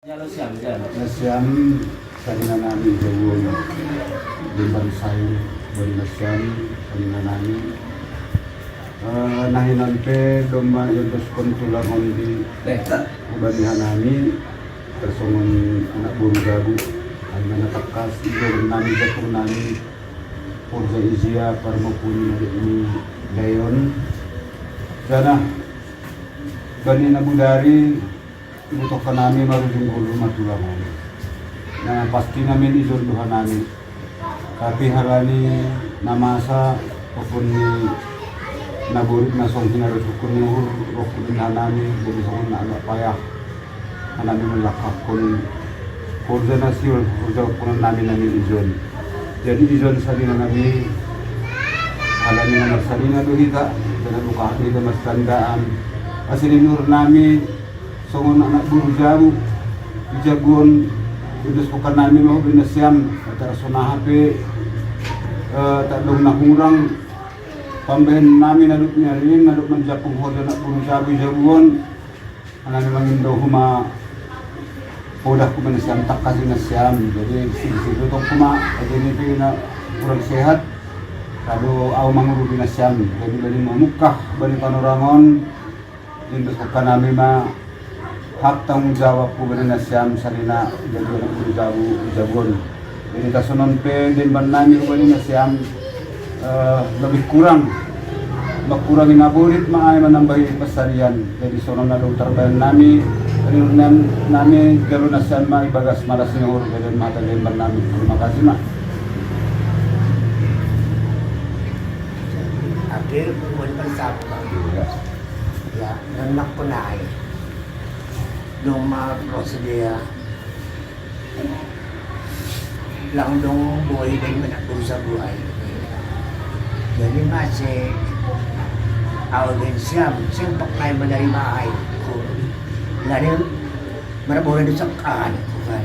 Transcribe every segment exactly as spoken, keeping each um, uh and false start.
Jalo siam, jalo. Na siam, sarinami jauhon. Jemban sayu, bani na siam, sarinami. Eh, nahinan pe domma iondoskon tulangon di ubani hanami, tarsongon anak boru jabu, ai ma na tangkas ijoron nami, japungnami, Forza Izia, Parmopuni, adik ni Leon. Jana, bani na bodari, ibotohon hanami marujung ngolu ma tulang on. Na pasti namin ijon do hanami. Tapi halani na masa, rokon ni na borit na songon hinarosuhon ni uhur, rokon ni hanami, jadi songon na agak payah. Hanami manlangkahkon forza na sihol, forza ponan nami namin ijon. Jadi ijon sarinami, halani na marsanina do hita, jala buka hita marsandaan. Asi ni uhurnami, songon anak boru jabu, di jabu on, iondoskon nami ma hubani nasiam, antara sonaha pe, eh, tardok na hurang, pambahen nami na dob niarin, na dob manjapung hita anak boru jabu di jabu on, hanami mangindo homa poda hubani nasiam tangkas di nasiam, jadi sisi tong homa, jadi ni pe na kurang sehat, lalu au mangurupi nasiam, jadi bani mamungkah, bani panorang on, Iondoskon nami ma hak tanggung jawab hubani nasiam sarinami, jadi anak boru jabu di jabu on. Jadi tasonon pe jemban nami hubani nasiam, eh, lebih kurang, mangkurangi na borit ma ai manambahi pansarian. Jadi songon na dong tarbahen nami, rinduan nami jalo nasiam ma ibagas malas ni uhur, jadi ma hata jemban nami. Terima kasih ma. Akhir hubani pansarian. Iya. Ya, nang nangkon ai. Dung ma proses dia. Lang dung boi dan anak boru jabu ai. Jadi masih awal dan siam, sempak ai menerima ai. Lani marboru di sekaan, kan.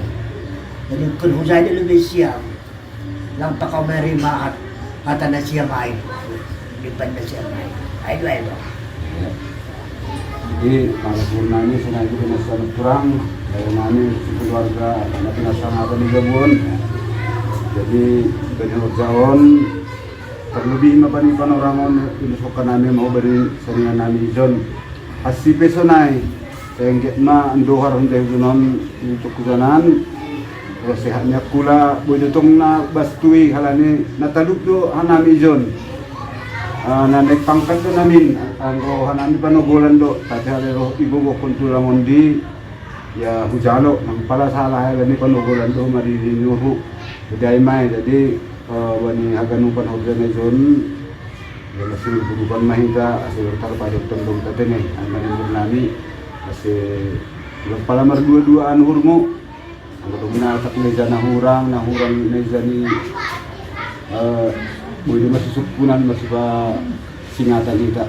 Jadi kan hujai dia lebih siam. Lang pakau menerima hat-, hata nasiam ai. Dipan nasiam ai. Ai do, ai do. Iya. Jadi, malas hubani nasiam turang, dari nami sekeluarga, na pinasangap di jabu on. Jadi, bani horja on, terlebih ma bani panorang on, iondoskon nami ma hubani sarinami ijon. Asi pe sonai, sai anggiat ma andohar hon jaihunon untuk hujanan, ro sehat ni angkula, boi do tong na bastui halani na talup do hanami ijon. Ah, na naik pangkat do namin, anggo hanami panogolan do, tapi halai ro igogohon tulang on di, ya hujalo, nang pala salah halani panogolan do, maridi ni uhur, jadi ai ma i, jadi, eh, bani haganupan horja na ijon, Ya, masih bukan mah hita, asi tarpajak tondong tatene, anak umur nami, asi, ulang pala mardua-duaan uhurmu, anggo dung na atak na ija na hurang, na hurang na ija ni, eh, boi do masih sukkunan, masih pa singatan hita.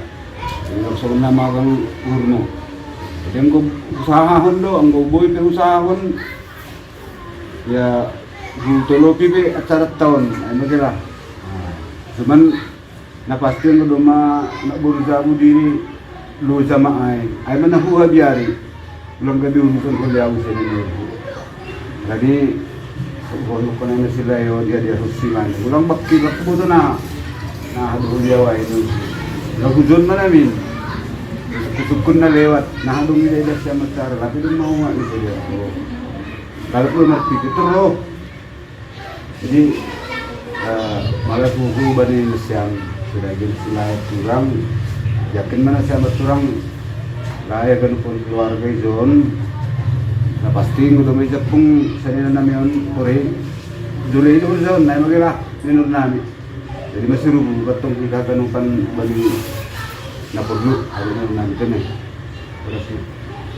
Jadi, ulang songon na magang uhurmu. Jadi, anggo usahahon do, anggo boi pe usahahon, ya, hutolopi pe acara taon, ai ma i lah. Nah, cuman, Na pasti anggo domma anak boru jabu diri, loja ma ai. Ai ma na huhabiari. Ulang gabe urusan holi au sian i. Jadi, holi hona na silai on dia dia husi man. Ulang bakki bakki boto na. Na hadu holi au ai tu. Na hujon ma namin. Sukkun na lewat. Na hadu mida ida siamat cara. Tapi dong mau ma ni saja. Kalau perlu marpikir terus. Jadi, eh, malah huhu bani nasiam, sudah gin silai turang, yakin mana siapa turang, lah ya kan pun keluarga ijon, na pasti nggo domi japung sanina nami on, kore, jure ijon, na magela, minur nami. Jadi masih rubu, katong kita kan umpan bani na perlu, ada minur nami kene. Terus,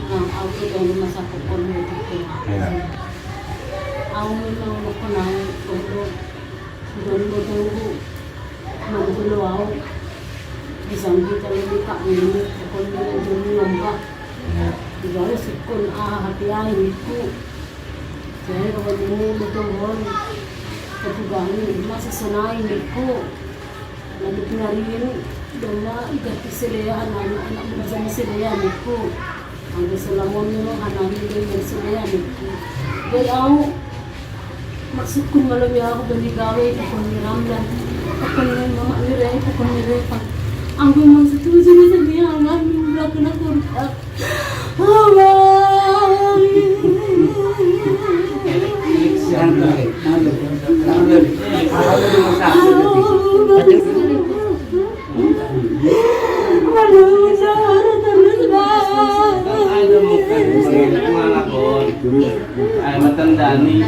Nah, au pe do na masakupon mo itu. Iya. Au memang bukan au, untuk Don mo tunggu. Mantulo au. Isang kita lagi ka ini, kon mo don mo ka. Ibaru sikon, ah, hati ai ko. Jadi, kawan ini betul, Ron. Ketugaan ini masih senai ko. Lalu kemarin, doma igati sila ya, anak-anak, anak muda sama sila ya, ko. Ang gusto lamon mo, hanami din yung sila ya, ko. Jadi, au, maksud ko, malam ya ako, baligawe, ipon ni Ramlan. Ipon ni Mama Lire, ipon ni Repa. Ang gumang sa tuzo na sa niya, ang aming vlog na kurta. Ay, matanda ni.